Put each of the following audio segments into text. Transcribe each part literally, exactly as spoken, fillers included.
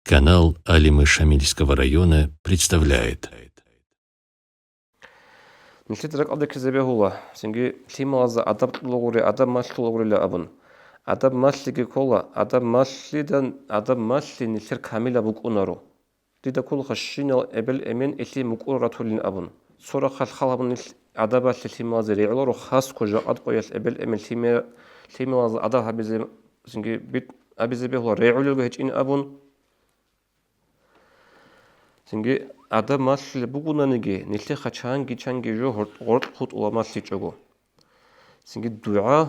Канал Алимы Шамильского района представляет. Нилъеда ракӀалде ккезе бегьула, цинги лъималазда адаб кьолагури, адаб малъулагурила абун. Адаб малъиги ккола, адаб малъидан, адаб малъи нилъер камилаб букӀунаро. Дида кколаха щинал эбел-эмен илъи мукӀур ратулин абун. Цо рахъалъ хал гьабун нилъ адабалъе лъималазе регӀуларо, хасго жакъад къоялъ эбел-эмен лъиме-, лъималазда адаб гьабизе, цинги бит-, абизе бегьула регӀулелго гьечӀин абун. Цинги адаб малъулеб бугонаниги, нилъеха чанги-чанги жо гьоркь-, гъоркь хутӀула малъичӀого. Цинги дугӀа,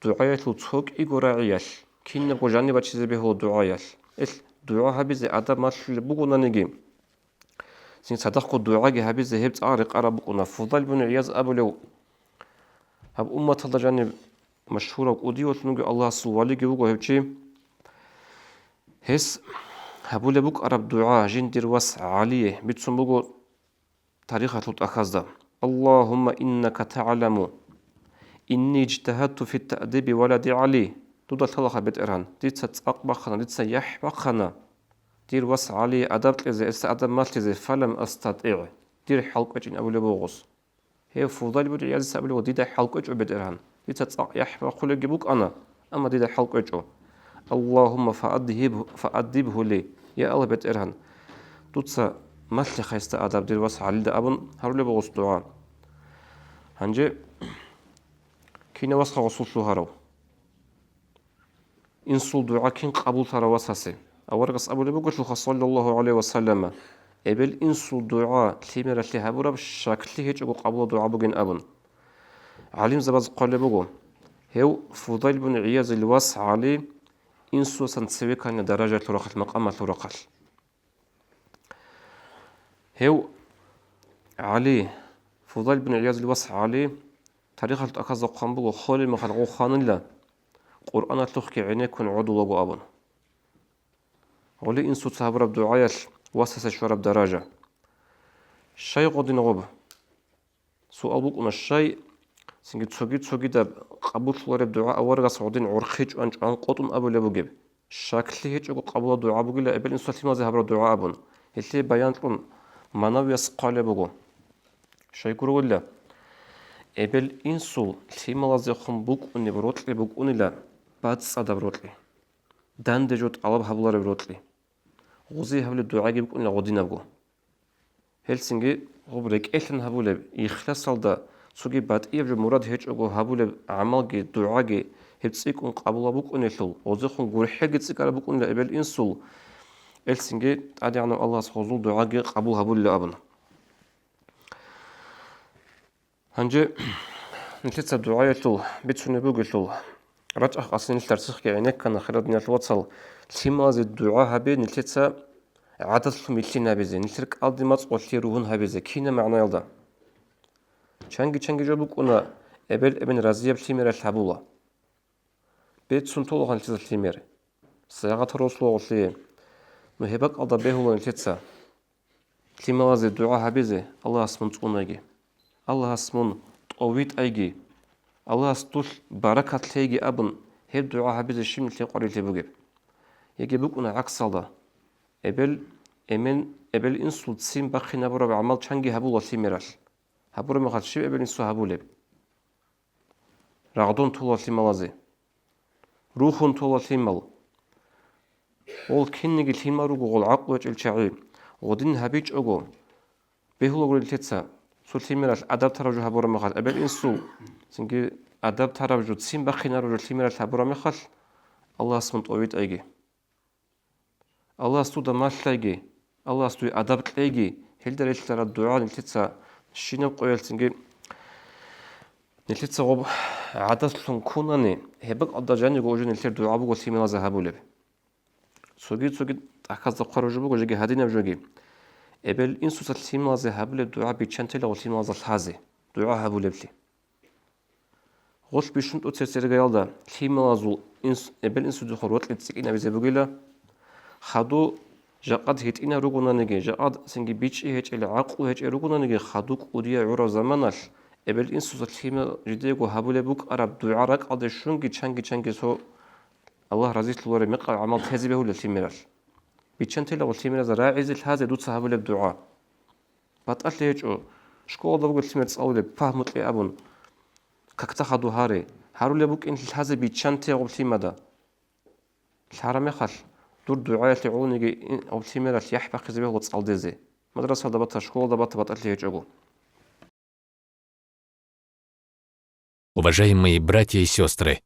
дугӀаялъул цо кӀиго рагӀиялъ, кинабго жаниб бачизе бегьула дугӀаялъ. Ил дугӀа гьабизе адаб малъулеб бугонаниги, цин цадахъго дугӀаги гьабизе гьеб цӀакъ рекъараб букӀуна. Фудал бун ГӀияз абулев, гьаб умматалда жаниб машгьурав кӀудиявлъунги Аллагьасул валиги вуго гьев чи. Гьес гьабулеб букӀараб дугӀа жиндир вас ГӀалие бицун буго тарихалъул тӀахьазда: «Аллагьумма иннака тагӀламу инни иджтагьадту фи таъдиби валади ГӀали». Дуда лъалаха, БетӀергьан, дица цӀакъ бахъана, дица яхӀ бахъана дир вас ГӀалие адаб кьезе, гьесда адаб малъизе, фалам астатигӀ, дир хӀал кӀвечӀин абулеб бугос. Гьев Фудал бун ГӀиязица абулеб: «Дида хӀал кӀвечӀо, БетӀергьан. Дица цӀакъ яхӀ бахъулебги букӀана, амма дида хӀал кӀвечӀо. Аллагьумма фааддиб-, фааддибгьу ли, я Аллагь, БетӀергьан, дуца малъе гьесда адаб дир вас ГӀалида», – абун гьарулеб гъос дугӀа. Гьанже кинав вас гъосулъ лъугьарав? Инсул дугӀа кин къабуллъарав васасе? Аварагас абулеб бугелъулха, саллаллагьу гӀалайгьи ва саллама, эбел-инсул дугӀа лъимералъе гьабураб щаклъи гьечӀого къабула дугӀа бугин абун. ГӀалимзабаз хъвалеб буго, гьев Фудал бун ГӀиязил вас ГӀали инсусан цеве ккани даражалъул рахъалъ, макъамалъул рахъалъ. Гьев ГӀали, Фудал бин ГӀиязил вас ГӀали, тарихалъ тӀахьазда хъван буго, холел мехалъ гъов хванила, Къуръаналъухъги гӀенеккун гӀодулаго абун. Гъоли инсуца гьабураб дугӀаялъ васасе щвараб даража. Щай гъодин гъоб? Суал букӀуна, щай цинги цоги-цогидаб къабуллъулареб дугӀа аварагас гъодин гӀорхъи чӀван-чӀван къотӀун абулеб бугеб? Щаклъи гьечӀого къабула дугӀа бугила эбел-инсуца лъималазе гьабураб дугӀа абун, гьелъие баян кьун, Манавияс хъвалеб буго. Щай гуровилла, эбел-инсул лъималазехун букӀунеб рокьи букӀунила бацӀцӀадаб рокьи, данде жо тӀалаб гьабулареб рокьи. Гъози гьабулеб дугӀаги букӀунила гъодинабго. Гьелцинги гъоб рекӀелъан гьабулеб, ихласалда, цоги батӀияб жо мурад гьечӀого гьабулеб гӀамалги дугӀаги гьеб цӀикӀкӀун къабула букӀунелъул, гъозехун гурхӀелги цӀикӀкӀараб букӀунила эбел-инсул, гьелцинги ТӀадегӀанав Аллагьас гъозул дугӀаги къабул гьабулила абун. Гьанже нилъеца дугӀаялъул бицунеб бугелъул, рачӀахъасе нилъ дарсихъги гӀенеккана, хирал диналъул вацал, лъималазе дугӀа гьабе нилъеца гӀадаллъун вилълъин гьабизе, нилъер кӀалдимацӀ гъолъие ругьун гьабизе, кинаб магӀнаялда? Чанги-чанги жо букӀуна, эбел-эмен разияб лъимералъ гьабула. Бецун тола нилъеца лъимер. Сайгъатал росула гъолъие. Ну гьеб бакӀалда бегьула нилъеца. Лъималазе дугӀа гьабизе, Аллагьас мун цӀунайги, Аллагьас мун тӀовитӀайги, Аллагьас дулъ баракат лъейги абун, гьеб дугӀа гьабизе щиб нилъее къварилъи бугеб? Яги букӀуна гӀаксалда, эбел, эмен, эбел-инсул ццин бахъинабураб гӀамал чанги гьабула лъимералъ. Гьабураб мехалъ щиб эбел-инсу гьабулеб? Рагъдун тола лъималазе. Рухун тола лъимал. Гъол кинниги лъимал руго, гъол гӀакълу гьечӀел чагӀи. Гъодин гьабичӀого, бегьулаго нилъеца, цо лъимералъ адаб тараб жо гьабураб мехалъ, эбел-инсул цинги адаб тараб жо, ццин бахъинараб жо лъимералъ гьабураб мехалъ, Аллагьас мун тӀовитӀайги. Аллагьас дуда малъайги, Аллагьас дуе адаб кьейги, гьелда релълъараб дугӀа нилъеца щинаб къоялъцинги нилъеца гъоб гӀадаллъун ккунани, гьеб бакӀалда жаниго уже нилъер дугӀа буго лъималазе гьабулеб. Цоги-цоги тӀахьазда хъвараб жо буго, жеги гьадинаб жоги. Эбел-инсуца лъималазе гьабулеб дугӀа биччан тела гъо лъималазда лъазе, дугӀа гьабулеблъи. Гъолъ бищун тӀоцебесеб иргаялда лъималазул инс-, эбел-инсудехун рокьи цӀикӀкӀинабизе бугила. Хаду жакъад гьитӀинаб ругонаниги, жакъад цинги бичӀчӀи гьечӀел, гӀакълу гьечӀел ругонаниги, хаду кӀудияй гӀураб заманалъ эбел-инсуца лъимал жидего гьабулеб букӀараб дугӀа ракӀалде щунги чанги-чанги цо Аллагь разилъулареб мекъаб гӀамал тезе бегьула лъимералъ. Биччан тела гъоб лъимеразда рагӀизе лъазе дуца гьабулеб дугӀа. БатӀалъи гьечӀо, школалда буго лъимер цӀалулеб, пагь мукьи абун, какда хадув гьаре, гьарулеб букӀин лъазе биччан те гъоб лъимада. Лъараб мехалъ, дур дугӀаялъе гӀолониги ин гъоб лъимералъ яхӀ бахъизе бегьула цӀалдезе. Мадрасалда бата, школалда бата батӀалъи гьечӀого. Уважаемые братья и сестры,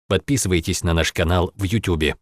подписывайтесь на наш канал в Ютубе.